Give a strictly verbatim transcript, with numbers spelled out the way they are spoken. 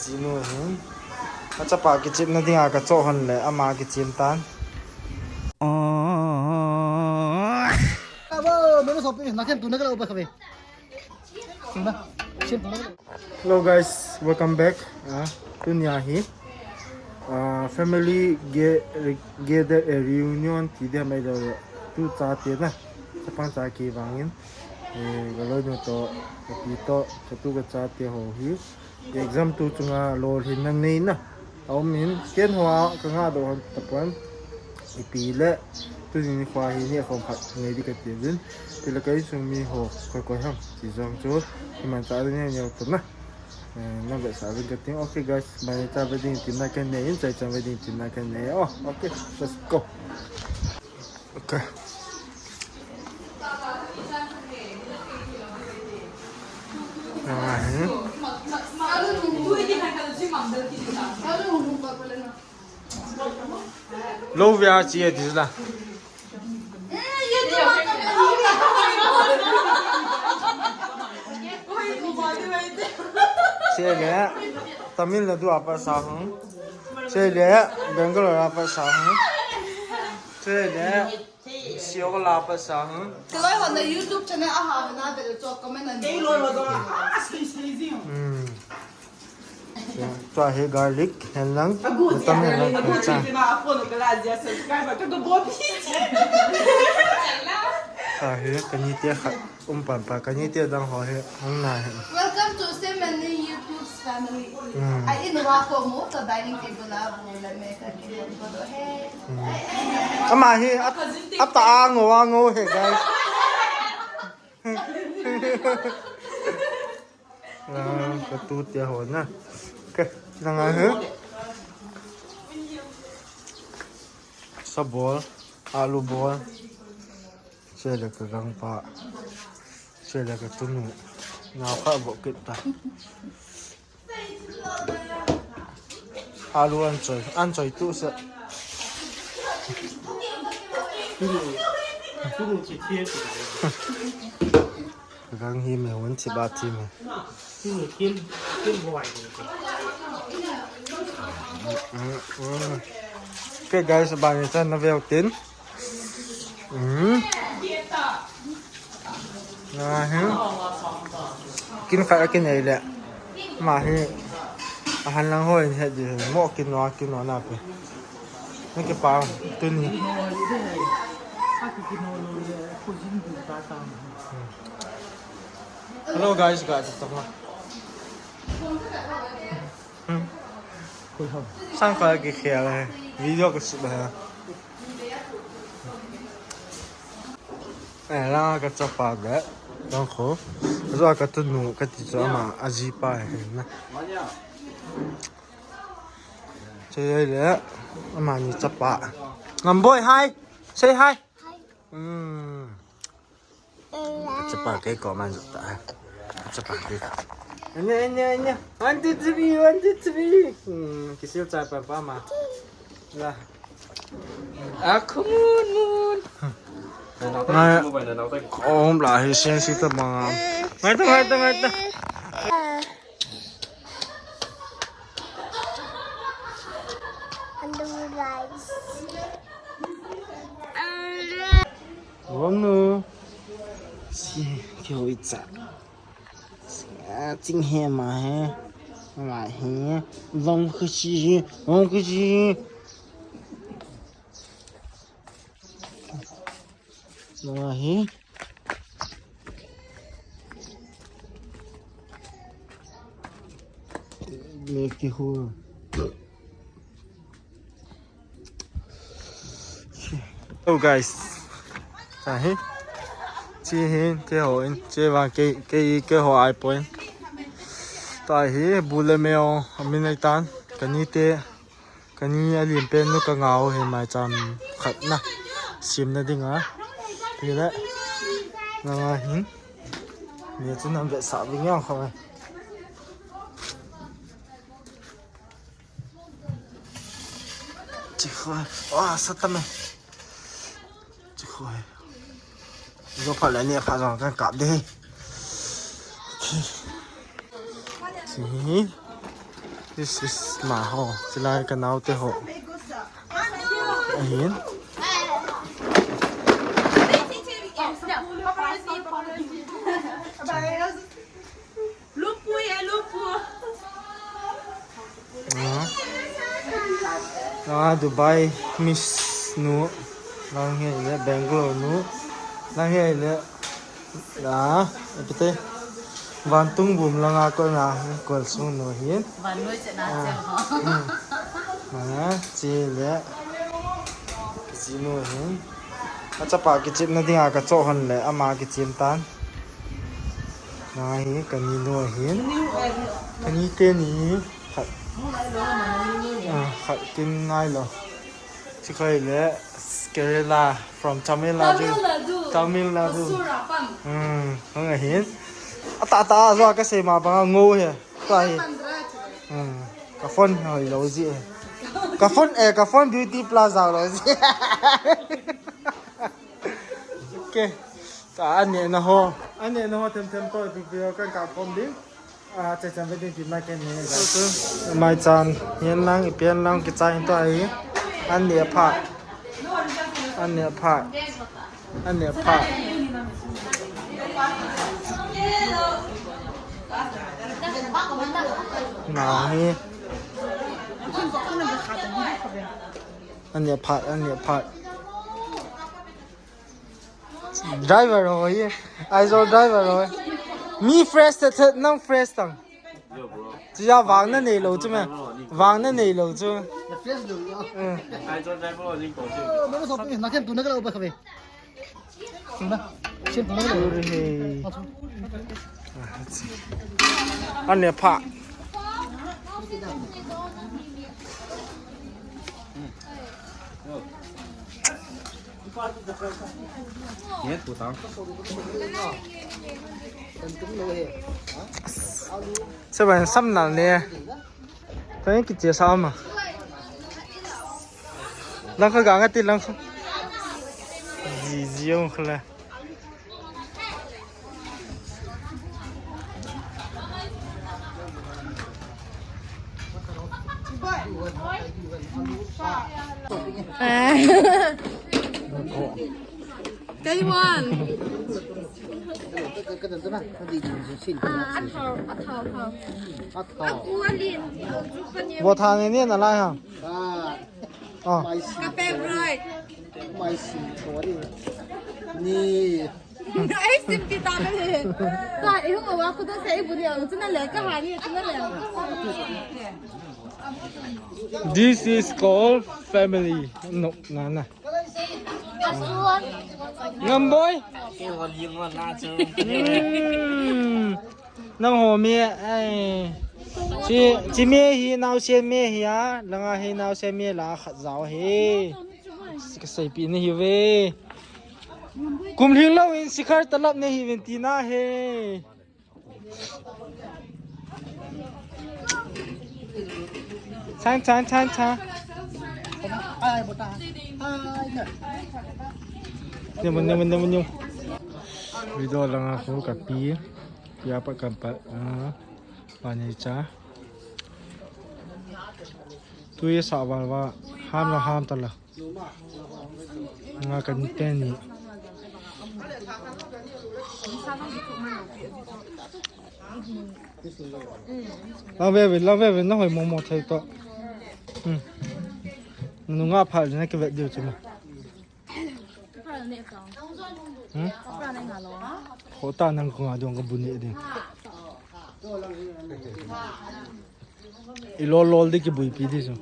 Jinu hin. Achapa kichepna dinga kachoh hon le ama kichep tan. Abo, mero sopi, naken tu na kala uba kabe. Hello guys, welcome back. Ah, tunia hi, ah, family ge-, gather, eh, reunion ti dia mai do tu chate na. Chapang cha kivangin. Eh, kaloinu to, kapi to, katu kachate ho hi. Exam tu chunga lolhinna neina aumin, ken hoa kangah doh hon tapon. Ipi le, tuni nikho hi neh khom khat nei ding kati uvin. Tile ka insung mi ho koi koi ham ti jong chu, iman cha ding neo neo tana. Eh, na vetsah uvin kati. Okay guys, mani cha ve ding tina kanei, chai chan ve ding tina kanei. Oh, okay, let's go. Okay. Ah, hmm. Lou vea chi e ti la. Chele, Tamil Nadu a pat sa hung. Chele, Bangalore a pat sa hung. Chele, Seoul a pat sa hung. Kaloi hon na YouTube channel a ha na be cho comment an. Ei loi ho do. Ah, sei sei jing. Hmm. Tua hi garlic, hen lang. Agu Tamil garlic, lang agu cha. Chi ma a phone kala jia subscribe ka go bo pi. Tua hi kani te khat. Um pan pa, kani te dang ho hi, hung na hi. Welcome to Semani YouTube's family. Hmm. Ai in wa ko mo, to dining table a bu le me ka ki ko do he. Hmm. Ama hi, at, at a ngo, a ngo he, guys. Ah, katu te ho na. Ke, nang a hi. Sa bol, alu bol. Chele ka gangpa. Chele ka tunu. Nao kha bo kit ta. Alu an choi, an choi tu se. Tunu, tunu chi thie. Ka gang hi me hon chi ba chi me. Tunu thiem, thiem bo ai. Mm, mm. Okay guys, ba ni chan na veu tin. Hmm. Na hi. Kin khat a kinei le. Ma hi. A han lang hoi he di. Mo kin no, kin no na pe. Na kipa tuni. Hmm. Hello guys, guys, tama. Hmm. Sang ka kikhel hai. Video ka shoot hai. Eh, la ka chapa de. Dong kho. Zo ka tunu kati chu ama aji pa hai na. Chele le ama ni chapa. Ngamboi hi. Say hi. Hmm. Chapa kei ko man ta. Chapa kei. Anya, anya, anya. One, two, three, one, two, three. Hmm, kisil chai pa pa ma. La. Ah, come on, moon. Ngai. Om la hi sen si ta ma. Ngai ta, ngai ta, ngai ta. Hello guys. Vâng nu. Si, kêu ít chặt. Ching he ma he. Ma he. Vâng khu si. Vâng khu si. Ma he. Make the hole. Hello guys. Tahi. Chi hin keiho in, chi vang kei, kei, keiho ai poi. Tahi bu le me o, amin ai tan. Kani te, kani a lian pen nu ka ngau he mai cham khat na. Sim na ding a. Ti le. Na nga hin. Ni chu nam ve sa ving yang kho. Chi kho. Wa, sa ta me. Chi kho. Zo pha le ni pha zo kan kap de. Chi. This is ma ho. Chilai ka naote ho. Ahin. Lupu ya, lupu. Ah. Ah, Dubai Miss nu. Lang hi le Bangalore nu. Lang hi le. Ah, ipite. Vantung bum langa kona kol sung nu hin. Van noi che na. Ah. Che ho. Hmm. Ah, che le. Kichi nu hin. Achapa kichim na dinga ka cho hon le ama kichim tan. Nga hi kani nu ahin. Kani teni khat. Ah, khat kin ngai lo. Chi khai le Kerala from Tamil Nadu. Tamil Nadu. Tamil Nadu. Osur apam. Hmm, hung ahin. Ata ata zo ka sei ma banga ngo he. Tua hi. Hmm. Ka phone hoi lo ji. Ka phone, eh, ka phone beauty plus lo ji. Okay. Ta, an nehna ho. An nehna ho them them to, ipi ipi ho kan kap khom ding. Ah, chai chan ve ding tin mai ken ne. Mai chan, hian lang, ipi hian lang, kichai in to ai. An neh phat. An neh phat. An neh phat. Nang hi. An neh phat, an neh phat. Driver ho hi. Aizawl driver ho hi. Mi fresh thet thet, nang fresh tang. Yo, bro. Chuja vang na nei lo chu me. Vang na nei lo chu. Na fresh lo yo. Eh. Aizawl driver ho ling ko chu. Oh, no, no, so, na ken tu na ka lo ba khabe. Tu na. Ken tu na ka lo. Sure he. An neh phat. Seven sam nal ne. Tang kiche sa ma. Lang kha ga nga ti lang kha. Ji ji ong khala. Kaiwan. Ah, athau, athau, athau. Athau. Apu alin. Vo thang ni na lai ha. Ah. Oh. Ka favorite. Mai si ko ni. Ni. Ai, simpi ta ka le. Ka, i hung wa ku da sai bu ni, tu na le ka ha ni, tu na le. This is called family. No, na na. Ngam boy. Hmm. Nang ho mi, ai. Chi, chi mi hi naosen mi hi a, langa hi naosen mi la khat jao hi. Ka seipi na hi ve. Kum lhing lou in sikhar talap na hi ven tina hi. Chan, chan, chan, chan. Nyum, nyum, nyum, nyum. Video langa khu ka pi. Pia pa kan pa, ah, pani cha. Tui sa val va, ham la ham ta la. Nga kan te ni. Lang ve ve, lang ve ve, na hoi mo mo thei to. Hmm. Nu nga pha na ke ve diu chu ma. Hmm? Khota nang ko nga dong ka bu ne ding. I lol lol di ki buipi di so.